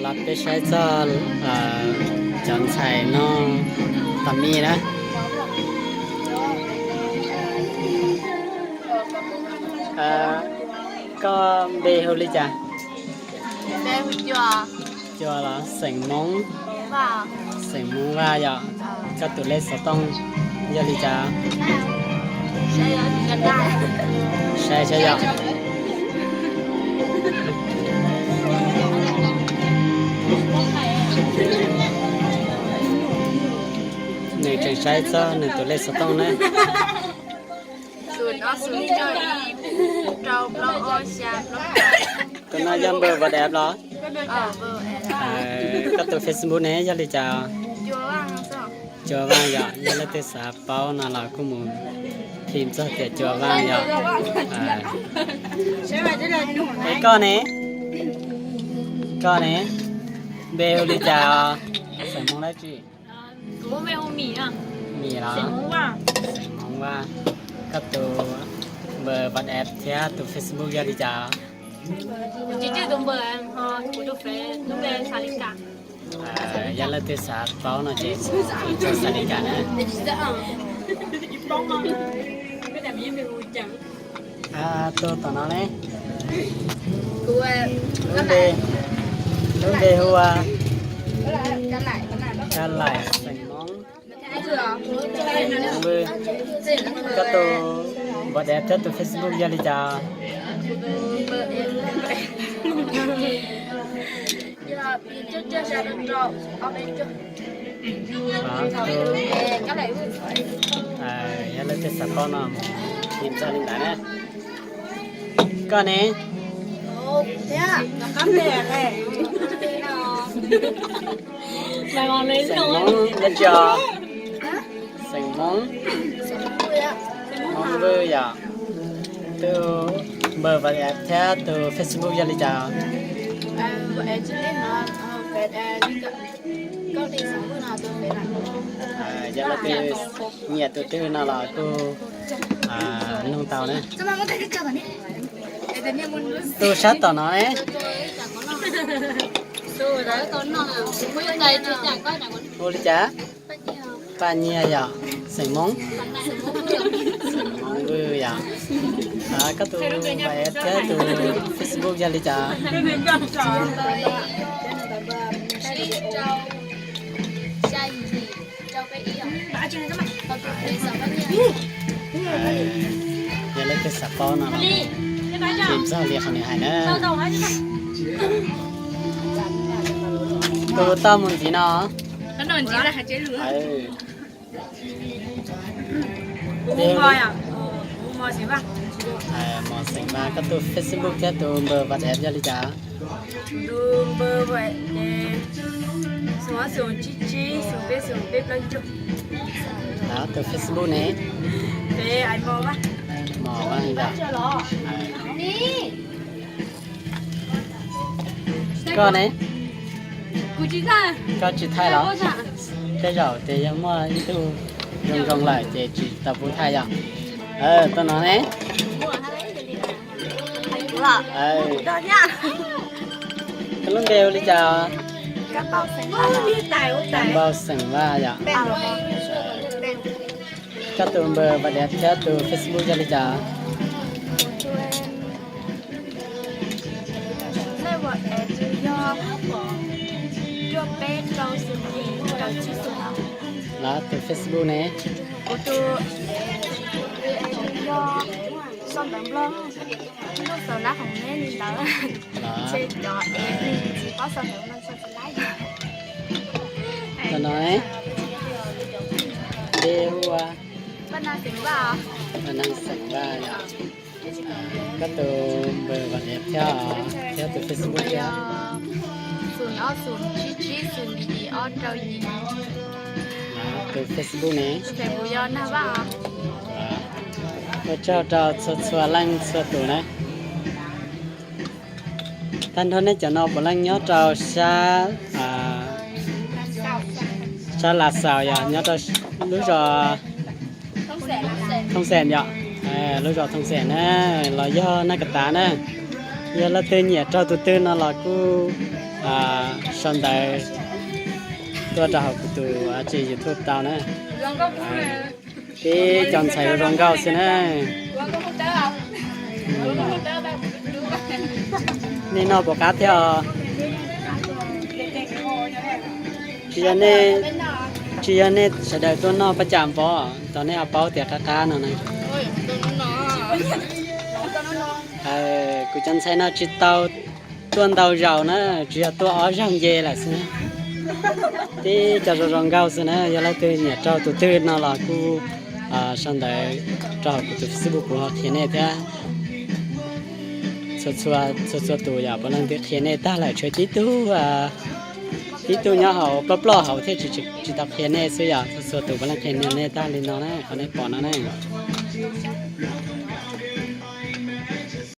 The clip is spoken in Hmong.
Los peb saib txog cov ntxhais noj tas mij na. Koj npe hu li cas? Cua los xeem Hmoob? Xeem Hmoob Vaj yom. Koj tus lej xov tooj yog li cas? Saib saib yom. Nws tseem saib txog nws tus lej xov tooj na. Tus no yog npawb Vaj Dab los? Koj tus Facebook ne yog li cas? Cua Vaj yom, yog leej twg xav paub no los kuj mus phim txog tias Cua Vaj yom. Es koj ne? Koj ne? Npe hu li cas? Xeem Hmoob dab tsi? Mim los? Xeem Hmoob Vaj. Koj tus npawb Vaj Dab thiab tus Facebook yog li cas? Yog leej twg xav paub no ces phim txog xas li cas na. Tus tom no ne? Lub npe hu ua Kab Laim, xeem Hmoob. Koj tus Vaj Dab thiab tus Facebook yog li cas? Yog leej twg xav paub no mus phim txog li ntawd na. Koj ne? Xeem Hmoob dab tsi os? Xeem Hmoob, Hmoob Vwj yom. Tus npawb Vaj Dab thiab tus Facebook yog li cas? Yog leej twg nyiam tus twg no los kuj nug tau na. Tus sab tom no ne? Hu li cas? Paj Nyiag yom, xeem Hmoob. Xeem Hmoob Vwj yom. Koj tus Vaj Dab thiab tus Facebook yog li cas? Yog leej twg xav paub no los phim txog li qhov nws hais na. Tus toj mus ntxiv no. Mos Xeem Vaj, koj tus Facebook thiab tus npawb Vaj Dab yog li cas? Tus npawb Vaj Dab, xoom ob xoom tsib tsib xoom peb xoom peb plaub cuaj. Tus Facebook ne? Mos Vaj yom. Koj ne? Koj tsis thaij los? Tej zaum tias yog muaj ib tug zoo zoo lawm ces tsis tau pub thaij yom. Tus no ne? Koj lub npe hu li cas? Npauj Xeem Vaj yom. Koj tus npawb Vaj Dab thiab tus Facebook yog li cas? Los tus Facebook ne? Los no ne? Npe hu ua Paj Nag Xeem Vaj yom. Koj tus npawb Vaj Dab thiab, thiab tus Facebook thiab? Tus Facebook ne? Ua tsaug rau txhua txhua leej txhua tus na. Tag nrho nej cov no puav leej nyob rau sab, sab Las Xaus yom, nyob rau lub zos Thoob Xeem yom, lub zos Thoob Xeem na, los yog Naj Kas Tav na. Yog leej twg nyiam raug tus twg no los kuj sau ntawv tuaj rau hauv kuv tus YouTube tau na. Tib cov ntxhais zoo nkauj xwb na. Nej noj puas qab thiab os? Tsis yog nej, tsis yog nej sawv daws tuaj noj paj cas npov tau nej ho paub tias qab qab no na. Kuv cov ntxhais no tsis tau tuaj ntau zaus na, tsis yog tuaj ob zaug nce lawm xwb na. Tib co zoo zoo nkauj xwb na, yog leej twg nyiam rau tus twg no los kuj sau ntawv rau hauv kuv tus Facebook kuv ho qhia nej thiab. Txhua txhua tus yog puav leej twb qhia nej tag lawm, tshuav tib tug, tib tug nyob hauv ploj ploj hauv thiaj tsis tau qhia nej xwb, yog txhua txhua tus puav leej qhia nej tag li no na, qhov nej pom no na.